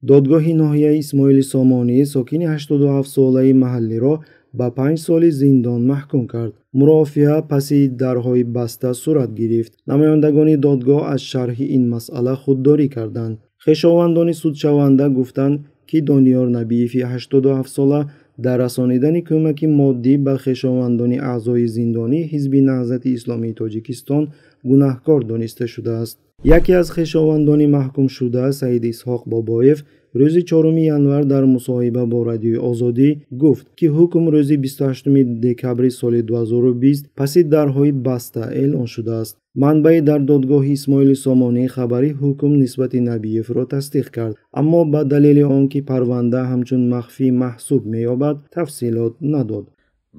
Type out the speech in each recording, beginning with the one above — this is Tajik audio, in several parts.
Додгоҳи ноҳияи Исмоили Сомонӣ сокини 87-солаи маҳаллиро ба 5 соли зиндон маҳкум кард. Мурофиа паси дарҳои баста сурат гирифт. Намояндагони додгоҳ аз шарҳи ин масъала худдорӣ карданд. Хешовандони судшаванда гуфтанд, ки Дониёр Набиеви 87-сола дар расонидани кӯмаки моддӣ ба хешовандони аъзои зиндонии Ҳизби Наҳзати Исломии Тоҷикистон гунаҳкор дониста шудааст. Яке аз хешовандони маҳкумшуда, Саид Исҳоқ Бобоев, рӯзи 4 январ дар мусоҳиба бо Радиои Озодӣ гуфт, ки ҳукм рӯзи 28 декабри соли 2020 паси дарҳои баста эълон шудааст. Манбаи дар додгоҳи Исмоили Сомонӣ хабари ҳукм нисбати Набиевро тасдиқ кард, аммо ба далели он ки парванда ҳамчун махфӣ маҳсуб меёбад, тафсилот надод.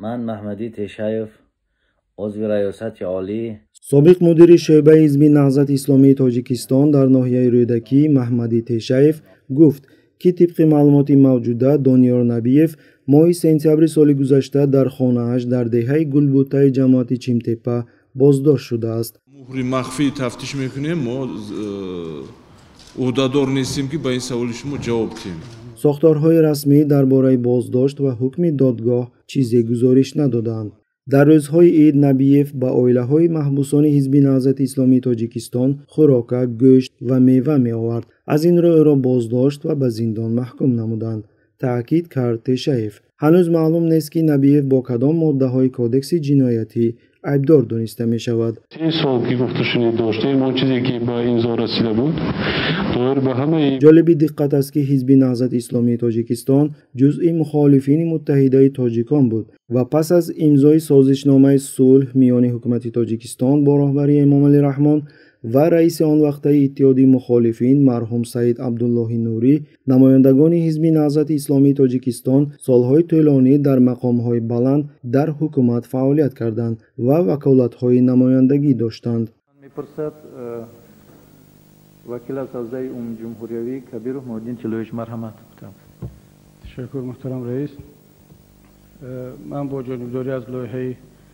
Ман Маҳмадӣ Тешаев, узви Раёсати Олӣ. Собиқ мудири шӯъбаи Ҳизби Наҳзати Исломии Тоҷикистон дар ноҳияи Рӯдакӣ Маҳмадӣ Тешаев гуфт, ки тибқи маълумоти мавҷуда Дониёр Набиев моҳи сентябри соли гузашта дар хонааш дар деҳаи Гулбутаи ҷамоати Чимтепа боздошт шудааст. Муҳри махфӣ тафтиш мекунем, мо ӯҳдадор нестем, ки ба ин саволи шумо ҷавоб диҳем. Сохторҳои расмӣ дар бораи боздошт ва ҳукми додгоҳ чизе гузориш надоданд. Дар рӯзҳои ид Набиев ба оилаҳои маҳбусони Ҳизби Наҳзати Исломии Тоҷикистон хӯрока, гӯшт ва мева меовард. Аз ин рӯ ӯро боздошт ва ба зиндон маҳкум намуданд, таъкид кард Тешаев. Ҳанӯз маълум нест, ки Набиев бо кадом моддаҳои кодекси ҷиноятӣ айбдор дониста мешавад. 3 сол ки гуфтушунид доштем, он чизе ки ба имзо расида буд, доир ба ҳамаи Ҷолиби диққат аст, ки Ҳизби Наҳзати Исломии Тоҷикистон ҷузъи мухолифини муттаҳидаи тоҷикон буд ва пас аз имзои созишномаи сулҳ миёни ҳукумати Тоҷикистон бо роҳбарии Эмомалӣ Раҳмон ва раиси он вақтаи иттиҳоди мухолифин марҳум Саид Абдуллоҳи Нурӣ, намояндагони Ҳизби Наҳзати Исломии Тоҷикистон солҳои тӯлонӣ дар мақомҳои баланд дар ҳукумат фаъолият карданд ва ваколатҳои намояндагӣ доштанд. Мепурсад вакил аз ҳавзаи умумиҷумҳуриявӣ Кабиров Муҳиддин Тилоевич, марҳамат. Ташаккур, муҳтарам раис. Ман бо ҷонибдорӣ аз лоиҳаи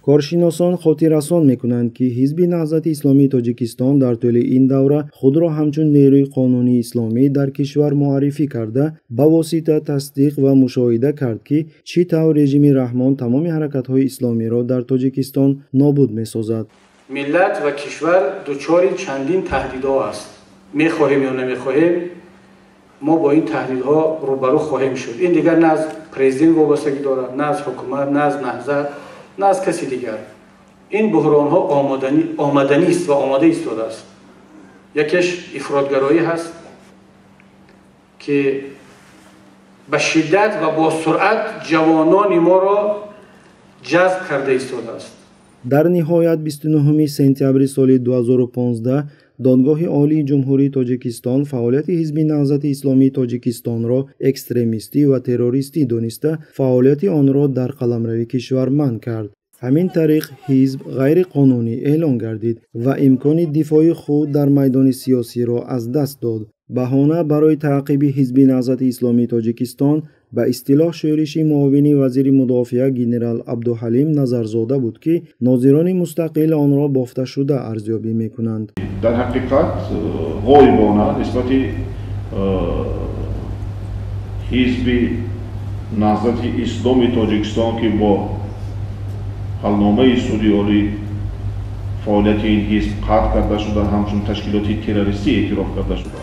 Коршиносон хотиррасон мекунанд, ки Ҳизби Наҳзати Исломии Тоҷикистон дар тӯли ин давра худро ҳамчун нерӯи қонунии исломӣ дар кишвар муаррифӣ карда, ба восита тасдиқ ва мушоҳида кард, ки чӣ тавр режими Раҳмон тамоми ҳаракатҳои исломиро дар Тоҷикистон нобуд месозад. Миллат ва кишвар дучори чандин таҳдидҳо аст. Мехоҳем ё намехоҳем, мо бо ин таҳдидҳо рӯбарӯ хоҳем шуд. Ин дигар на аз президент вобастагӣ дорад, на аз ҳукумат, на аз наҳзат, на аз каси дигар. Ин буҳронҳо омаданист ва омода истодааст. Якеш ифротгароӣ ҳаст, ки ба шиддат ва бо суръат ҷавонони моро ҷазб карда истодааст. Дар ниҳоят 29 сентябри соли 2015 Додгоҳи Олии Ҷумҳурии Тоҷикистон фаъолияти Ҳизби Наҳзати Исломии Тоҷикистонро экстремистӣ ва террористӣ дониста, фаъолияти онро дар қаламрави кишвар манъ кард. Ҳамин тариқ ҳизб ғайриқонунӣ эълон гардид ва имкони дифои худ дар майдони сиёсиро аз даст дод. Баҳона барои таъқиби Ҳизби Наҳзати Исломии Тоҷикистон ба истилоҳ шӯриши муовини вазири мудофиа генерал Абдуҳалим Назарзода буд, ки нозирони мустақил онро бофташуда арзёбӣ мекунанд. Дар ҳақиқат ғоибона нисбати Ҳизби Наҳзати Исломии Тоҷикистон, ки бо ҳалномаи суди олӣ фаъолияти ин ҳизб қатъ карда шуда, ҳамчун ташкилоти террористӣ эътироф карда шуда.